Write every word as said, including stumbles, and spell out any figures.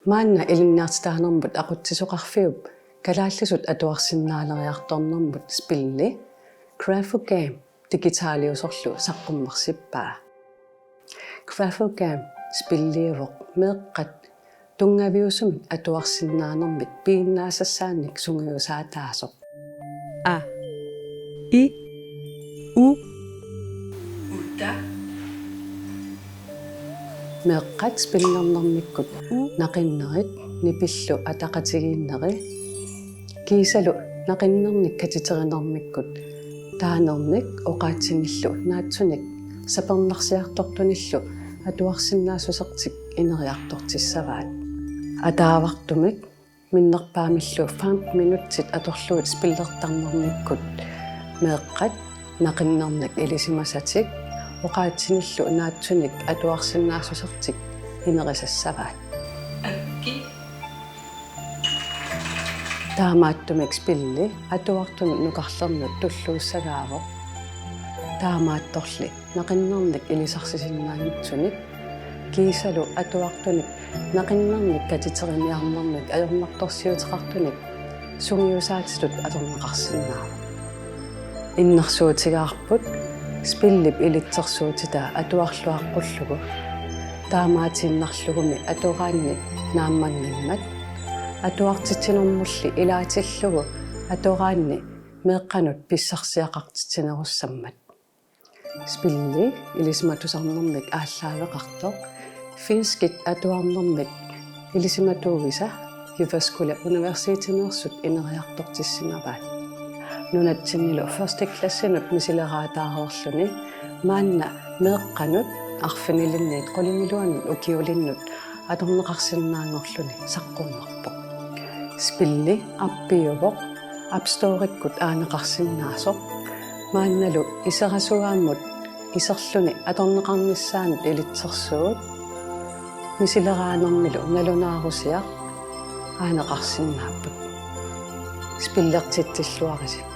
Maanna ilinniartitaanermut aqutsisoqarfiup kalaallisut atuarsinnaaleriartornermut spilli Graphogame digitaliusorlu saqqummersippaa. Graphogame spilliuvoq meeqqat tunngaviusumik atuarsinnaanermik piginnaasassaannik sungiusaataasoq. A, I, U, uta. Meeqqat spillernermikkut naqinnerit nipillu ataqatigiinneri kiisalu naqinnernik katiterinermikkut taanernik oqaatsinillu naatsunik sapernarsiartortunillu atuarsinnaassusertik ineriartortissavaat. Ataavartumik minnerpaamillu fem minutsit atorlugit spillertarnermikkut meeqqat naqinnernik ilisimasatik oqaatsinillu naatsunik atuarsinnaassusertik inerisassavaat. Akki. Taamaattumik spilli atuartunut nukarlernut tulluussagaavoq. Taamaattorli naqinnernik ilisarsisinnaanngitsunik kiisalu atuartunik naqinnernik katiteriniarnermik ajornartorsiuteqartunik sungiusaatitut atorneqarsinnaavoq. Innersuutigaarput spillip ilitsersuutitaa atuarluaqqullugu. Taamaatiinnarlugumi atoraanni naammanngimmat atuartitsinermulli ilaatillugu atoraanni meeqqanut pissarsiaqartitsinerussammat. Spilli ilisimatusarnermik aallaaveqartoq finskit atuarnermik ilisimatuuvisa Jyväskylä Universitetimeersut ineriartortissinnaavaat. Nunatsinnilu første klassinut misileraataareerluni maanna meeqqanut arfinilinniit qulingiluanut ukiulinnut atorneqarsinnaanngorluni saqqummerpoq. Spilli appiuvoq App Store-ikkut aaneqarsinnaasoq. Maannalu iserasugaammut iserluni atorneqarnissaanut ilitsersuut misileraanermilu nalunaarusiaq aaneqarsinnaapput. Spillertitsilluarisi.